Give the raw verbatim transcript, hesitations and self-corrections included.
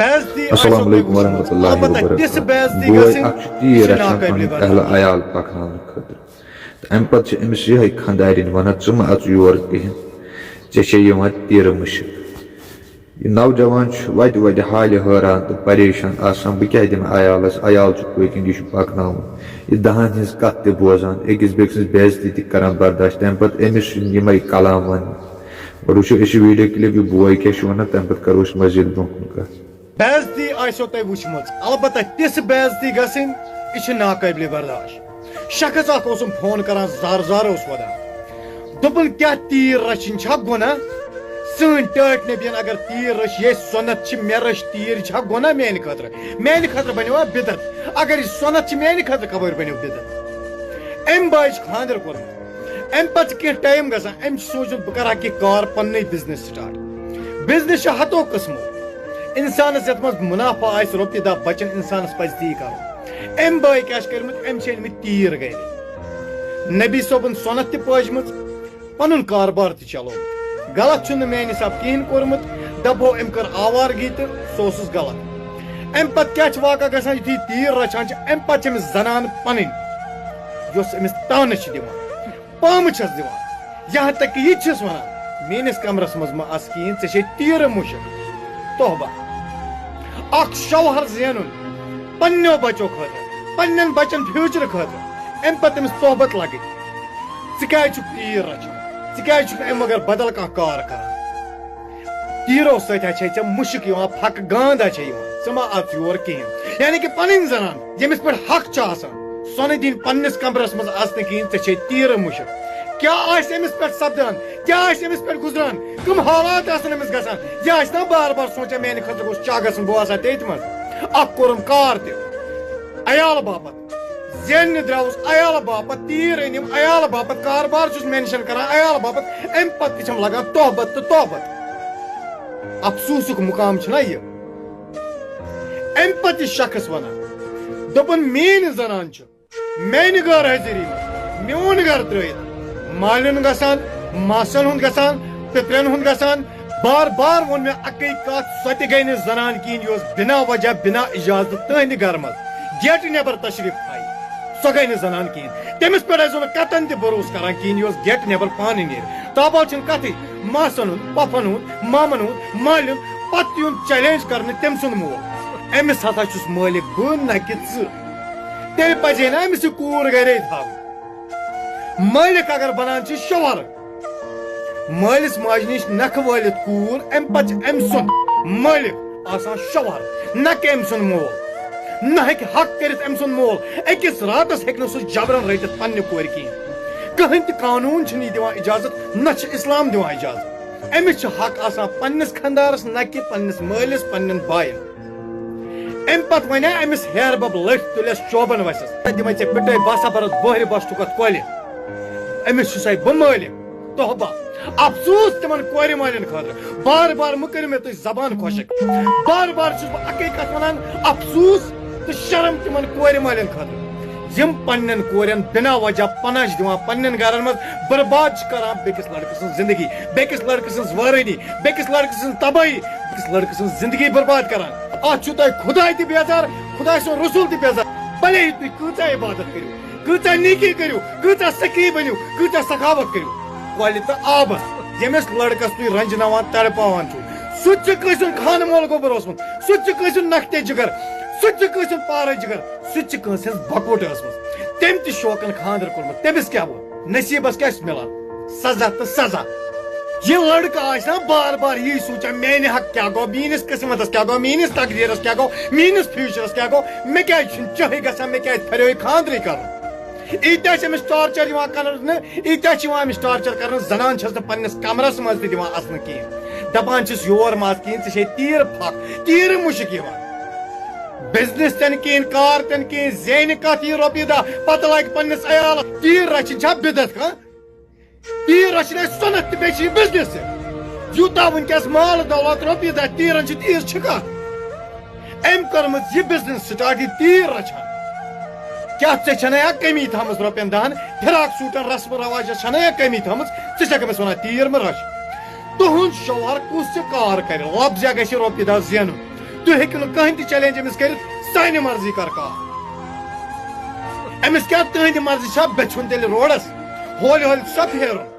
السلام علیکم ورحمۃ اللہ وبرکاتہ۔ بوے اکھ چھُ تیٖر رچھان پنُن اہل عیال پکناونہٕ خٲطرٕ۔ تہٕ امہِ پتہٕ چھِ أمِس یِہے خانٛدارِنۍ ونان، "ژٕ مہ اژ یور کِہینۍ، ژےٚ چھے یِوان تیٖرٕ مُشک۔" یہِ نوجوان چھُ وتہِ وتہِ حالہِ حٲران تہٕ پریشان آسان، "بہٕ کیٛاہ دِمہٕ عیالس؟ عیال چھُ پٔتۍ کِنۍ، یہِ چھُ پکناوُن۔" یہِ دہن ہٕنٛز کتھ تہِ بوزان، أکِس بیٚکہِ سٕنٛز بے عزتی تہِ کران برداشت۔ تمہِ پتہٕ أمِس چھِ یِمے کلام ونان۔ گۄڈٕ وٕچھو أسۍ یہِ video clip، یہِ بوے کیٛاہ چھُ ونان، تمہِ پتہٕ کرو أسۍ مزید برونٛہہ کُن کتھ۔ بے عزتی آسیو تۄہہِ وٕچھمٕژ، البتہ تِژھ بے عزتی گژھٕنۍ، یہِ چھِ ناقٲبلِ برداشت۔ شخص اکھ اوسُم فون کران، زار زار اوس ودان۔ دوٚپُن، "کیٛاہ تیٖر رچھِنۍ چھا گۄناہ؟ سٲنۍ ٹٲٹھۍ نبین اگر تیٖر رٔچھۍ، یہِ سۄنت چھِ، مےٚ رٔچھ تیٖر، یہِ چھا گۄناہ میانہِ خٲطرٕ؟ میانہِ خٲطرٕ بنیوا بدعت؟ اگر یہِ سۄنت چھِ، میانہِ خٲطرٕ کپٲرۍ بنیو بدعت؟" أمۍ بایہِ چھُ خانٛدر کوٚرمُت۔ امہِ پتہٕ چھُ کینٛہہ ٹایم گژھان، أمۍ چھُ سوٗنٛچمُت، بہٕ کرٕ ہا کینٛہہ کار پننُے business start۔ Business چھِ ہتو قٕسمو۔ انسانس یتھ منٛز منافع آسہِ، رۄپیہِ دہ بچن، انسانس پزِ تی کرُن۔ أمۍ بٲے کیٛاہ چھِ کٔرمٕتۍ؟ أمۍ چھِ أنمٕتۍ تیٖر گرِ۔ نبی صٲبن سۄنت تہِ پٲجمٕژ، پنُن کاربار تہِ چلومُت۔ غلط چھُنہٕ میانہِ حساب کِہیٖنۍ کوٚرمُت۔ دپہو أمۍ کٔر آوارگی تہٕ سُہ اوسُس غلط۔ امہِ پتہٕ کیٛاہ چھُ واقعہ گژھان؟ یُتھُے تیٖر رچھان چھِ، امہِ پتہٕ چھِ أمِس زنان پنٕنۍ، یۄس أمِس تانہٕ چھِ دِوان، پامہٕ چھَس دِوان، یہاں تک کہ یہِ تہِ چھَس وَنان، "میٲنِس کمرس منٛز مہ اَژ کِہیٖنۍ، ژےٚ چھے تیٖرٕ مُشک۔" توبہ۔ اکھ شوہر زینُن پننیو بچو خٲطرٕ، پننٮ۪ن بچن future خٲطرٕ، امہِ پتہٕ تٔمِس صحبت لگٕنۍ، "ژٕ کیازِ چھُکھ تیٖر رچھان؟ ژٕ کیازِ چھُکھ نہٕ امہِ بغٲر بدل کانٛہہ کار کران؟ تیٖرو سۭتۍ ہا چھے ژےٚ مُشک یِوان، پھکہٕ گانٛد ہا چھے یِوان، ژٕ مہ اَژ یور کِہیٖنۍ۔" یعنی کہِ پنٕنۍ زنان، ییٚمِس پٮ۪ٹھ حق چھُ آسان، سۄنہٕ دِنۍ پننِس کمرس منٛز اژنہٕ کِہیٖنۍ، ژےٚ چھے تیٖرٕ مُشک۔ کیٛاہ آسہِ أمِس پٮ۪ٹھ سپدان؟ کیٛاہ آسہِ أمِس پٮ۪ٹھ گُزران؟ کٕم حالات آسن أمِس گژھان؟ یہِ آسہِ نا بار بار سونٛچان، "میانہِ خٲطرٕ گوٚژھ چاہ گژھُن، بہٕ آسہٕ ہا تٔتھۍ منٛز۔" اکھ کوٚرُم کار تہِ عیال باپتھ، زیننہِ درٛاوُس عیال باپتھ، تیٖر أنِم عیال باپتھ، کاربار چھُس mention کران عیال باپتھ، امہِ پتہٕ تہِ چھم لگان توہبت تہٕ توہبت۔ افسوسُک مُقام چھُنہ یہِ؟ امہِ پتہٕ یہِ شخص ونان، دوٚپُن، "میٲنۍ زنان چھِ میانہِ غٲر حٲضِری منٛز میون گرٕ ترٲوِتھ مالٮ۪ن گژھان، ماسن ہُنٛد گژھان، پِترٮ۪ن ہُنٛد گژھان۔" بار بار ووٚن مےٚ اَکٕے کَتھ، سۄ تہِ گٔے نہٕ زنان کِہیٖنۍ، یۄس بِنا وجہ، بِنا اِجازت تُہٕنٛدِ گرٕ منٛز گیٹہٕ نٮ۪بر تشریٖف تھایہِ۔ سۄ گٔے نہٕ زنان کِہیٖنۍ۔ تٔمِس پٮ۪ٹھ ٲسۍ زیو نہٕ قطعاً تہِ بروسہٕ کران کِہیٖنۍ، یۄس گیٹہٕ نٮ۪بر پانہٕ نیرِ۔ تابال چھِنہٕ کَتھٕے، ماسن ہُنٛد، پۄپھن ہُنٛد، مامن ہُنٛد، مالہِ ہُنٛد، پتہٕ یُن challenge کرنہٕ تٔمۍ سُنٛد مول۔ أمِس ہسا چھُس مٲلِک بہٕ، نہ کہِ ژٕ۔ تیٚلہِ پزِ ہے نا أمِس یہِ کوٗر گرے تھاوٕنۍ۔ مٲلِک اگر بنان چھِ شوہر، مٲلِس ماجہِ نِش نکھٕ وٲلِتھ کوٗر، امہِ پتہٕ چھِ أمۍ سُنٛد مٲلِک آسان شوہر، نہ کہِ أمۍ سُنٛد مول۔ نہ ہیٚکہِ حق کٔرِتھ أمۍ سُنٛد مول۔ أکِس راتس ہیٚکہِ نہٕ سُہ جبرن رٔٹِتھ پننہِ کورِ کِہیٖنۍ۔ کٕہٕنۍ تہِ قانوٗن چھُنہٕ یہِ دِوان اجازت، نہ چھُ اسلام دِوان اجازت۔ أمِس چھُ حق آسان پننِس خانٛدارس، نہ کہِ پننِس مٲلِس، پننٮ۪ن باین۔ امہِ پتہٕ ونیا أمِس ہیرٕ بب لٔٹھۍ تُلٮ۪س چوبن وسٮ۪س، "دِمے ژےٚ پِٹٲے، بہٕ ہسا برس بۄہرِ بس ٹُکتھ کۄلہِ۔" أمِس چھُسے بہٕ مٲلِک۔ توبہ۔ افسوس تِمن کورِ مالٮ۪ن خٲطرٕ۔ بار بار مہٕ کٔرِو مےٚ تُہۍ زبان خۄشک۔ بار بار چھُس بہٕ اکٕے کتھ ونان، افسوس تہٕ شرم تِمن کورِ مالٮ۪ن خٲطرٕ، یِم پننٮ۪ن کورٮ۪ن بنا وجہ پناہ چھِ دِوان، پننٮ۪ن گرن منٛز برباد چھِ کران بیٚکِس لڑکہٕ سٕنٛز زندگی، بیٚکِس لڑکہٕ سٕنٛز وٲرٲنی، بیٚکِس لڑکہٕ سٕنٛز تبٲہی، بیٚکِس لڑکہٕ سٕنٛز زندگی برباد کران۔ اتھ چھُو تۄہہِ خداے تہِ بیزار، خداے سُنٛد رسول تہِ بیزار۔ بھلے ہی تُہۍ کۭژاہ عبادت کٔرِو، کۭژاہ نیکی کٔرِو، کۭژاہ سخی بٔنِو، کۭژاہ سخاوت کٔرِو۔ کۄلہِ تہٕ آبس، ییٚمِس لڑکس تُہۍ رنجناوان، تڑپاوان چھِو، سُہ تہِ چھُ کٲنٛسہِ ہُنٛد خانہٕ مول گوٚبُر اوسمُت، سُہ تہِ چھُ کٲنٛسہِ ہُنٛد نختِ جگر، سُہ تہِ چھُ کٲنٛسہِ ہُنٛد پارٕ جگر، سُہ تہِ چھُ کٲنٛسہِ ہٕنٛز بکوٹہٕ ٲسمٕژ۔ تٔمۍ تہِ شوقن خانٛدر کوٚرمُت، تٔمِس کیٛاہ ووٚن؟ نصیٖبس کیٛاہ چھُ مِلان؟ سزا تہٕ سزا۔ یہِ لڑکہٕ آسہِ نا بار بار یی سونٛچان، "میانہِ حق کیٛاہ گوٚو، میٲنِس قسمتس کیٛاہ گوٚو، میٲنِس تقدیرس کیٛاہ گوٚو، میٲنِس future-س کیٛاہ گوٚو، مےٚ کیٛازِ چھُنہٕ چاہے گژھان، مےٚ کیٛازِ پھریو یہِ خانٛدرٕے کرُن؟" ییٖتیٛاہ چھِ أمِس torture یِوان کرنہٕ، ییٖتیٛاہ چھِ یِوان أمِس torture کرنہٕ، زنان چھَس نہٕ پننِس کمرس منٛز تہِ دِوان اژنہٕ کِہیٖنۍ۔ دپان چھِس، "یور مہ اژ کِہیٖنۍ، ژےٚ چھے تیٖر پھکھ، تیٖرٕ مُشک یِوان۔" Business تہِ نہٕ کِہیٖنۍ، کار تہِ نہٕ کِہیٖنۍ، زینہِ کتھ یہِ رۄپیہِ دہ، پتہٕ لاگہِ پننِس عیالس۔ تیٖر رچھِنۍ چھا بدعت کانٛہہ؟ تیٖر رچھِنۍ آسہِ سۄنت تہٕ بیٚیہِ چھِ یہِ business تہِ۔ یوٗتاہ وٕنکیٚس مال دولت، رۄپیہِ دہ، تیٖرن چھِ تیٖر چھِ کانٛہہ۔ أمۍ کٔرمٕژ یہِ business start، یہِ تیٖر رچھان۔ کیٛاہ ژےٚ چھَنَے اکھ کٔمی تھٲمٕژ رۄپین دہن؟ فراک سوٗٹن رسم و رواجس چھَنَے اکھ کٔمی تھٲمٕژ؟ ژٕ چھَکھ أمِس وَنان تیٖر مہٕ رچھ؟ تُہُنٛد شوہر کُس تہِ کار کرِ، لفظیا گژھِ رۄپیہِ دہ زینُن۔ تُہۍ ہیٚکِو نہٕ کٕہٕنۍ تہِ چیلنج أمِس کٔرِتھ، سانہِ مرضی کر کار۔ أمِس کیٛاہ تُہٕنٛدِ مرضی چھا؟ بہٕ ژھُن تیٚلہِ روڈس، ہولہِ ہولہِ چھُسا پھیرُن؟